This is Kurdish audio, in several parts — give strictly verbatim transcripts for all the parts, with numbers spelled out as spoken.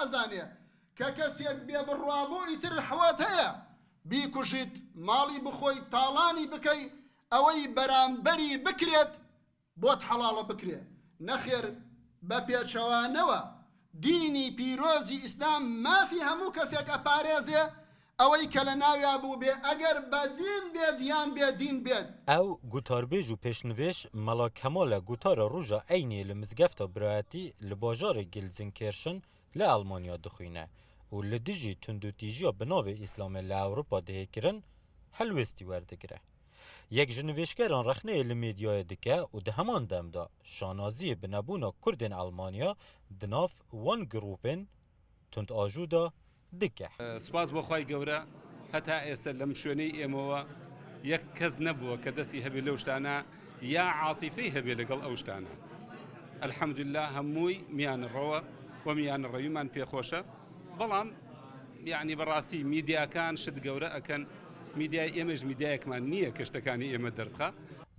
ئەزانێ کە کەسێک بێ بڕوابوو ئیتر حەوت هەیە بیکوژیت، ماڵی بخۆی تاڵانی بکەی، ئەوەی بەرامبەری بکرێت بۆت حەڵاڵە بکرێ. نەخێر، بە پێچەوانەوە دینی پیرۆزی ئیسلام مافی هەموو کەسێک ئەپارێزێ، ئەوەی کە لە ناویا بوو بێ، ئەگەر بە دین بێت یان بێ دین بێت. Ew gotarbêj û pêşnivêj Mela Kemal e, gotara roja Eynê li Mizgefta Birayetî li bajarê Gelsenkirchen li Almanya dixwîne û li dijî tundûtîjiya bi navê Îslamê li Ewropa dihê kirin helwêstî werdigire. Yek ji nivêjkeran rexneyê li medyayê dike û di heman dem de şanaziyê bi nebûna Kurdên Almanya di nav wan grûpên tundajû de dike. Spas bo Xway Gewre, heta êste lem şueney êmowa yek kes nebuwe ke destî hebê lew ştana ya atifey hebê legel ew ştana. Elhamdülillah, hemûy miyan rewe we miyan rewîman pê xweş e. Belam, yani, bi rastî mîdyakan şit gewre eken. Mîdyayê ême ji mîdyayekman niye ke ştekanî ême derbixe.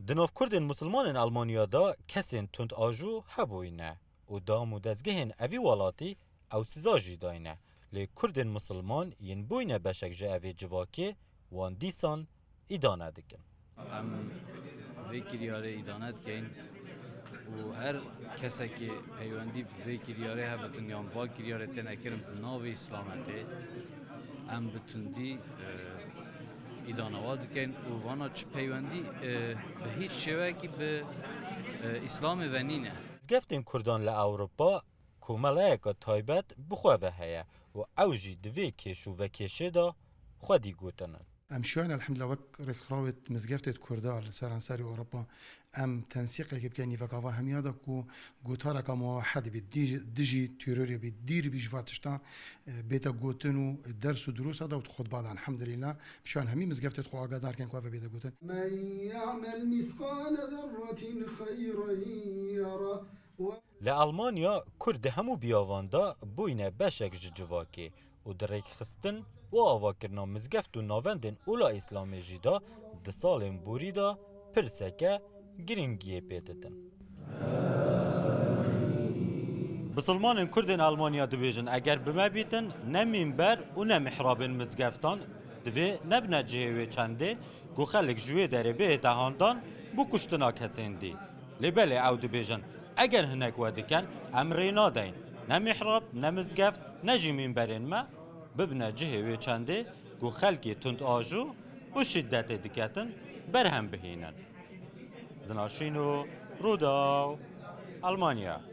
Di nav Kurdên Musulmanên Almanya de kesên tundajû hebûyne û dam û dezgehên evî welatî ew siza jî dayne. Lê Kurdên Musulman yên bûyne beşek ji evê civakê, wan dîsan îdane dikin. Em vê kiryarê îdane dikeyn û her kesekê peywendî bi vê kiryarê hebitin yan va kiryarê têne kirin bi navê Îslametê, em bi tundî, e, îdana wa dikeyn û vana çi peywendî, e, bi hîç şêweyekî bi, e, Îslamê ve nîne. Mizgeftên Kurdan li Ewropa komeleyeke taybet bi xwe ve heye û ew jî di vê kêş û vekêşê de xwedî gotin in. Em şiyan elhamdülillah wek rêkxirawêt mizgeftêt Kurda li seranserî Ewropa em tensîqekê bikeyn nîvekava hemiya de ku gotareka muwahed bî, dij-, dijî terorê bî, dîr bî ji va tişta, e, bête gotin û ders û durûsa de û xutba de elhamdülillah. Şiyan hemî mizgeftêt xwe agadar keyn ku eve bête gotin. من يعمل مثقال ذرة خيرا يره. Li Almanya Kurd di hemû biyavan de bûyne beşek ji civakê û di rêkxistin û avakirina mizgeft û navendên ola Îslamê jî de di salên borî de pirseke giringiyê pê didin. Bisilmanên Kurdên Almanya dibêjin, eger bi me bîtin, ne mînber û ne mihrabên mizgeftan divê nebine cihê wê çendê ku xelk ji wê derê bihête handan bo kuştina kesên dî. Lê belê ew dibêjin, eger hinek we dikin, em rê nadeyn, ne mihrab, ne mizgeft, ne jî mînberên me bibine cihê wê çendê ku xelkê tundajû û şîdetê diketin, berhem bihînin. Zina Şîno, Rûdaw, Almanya.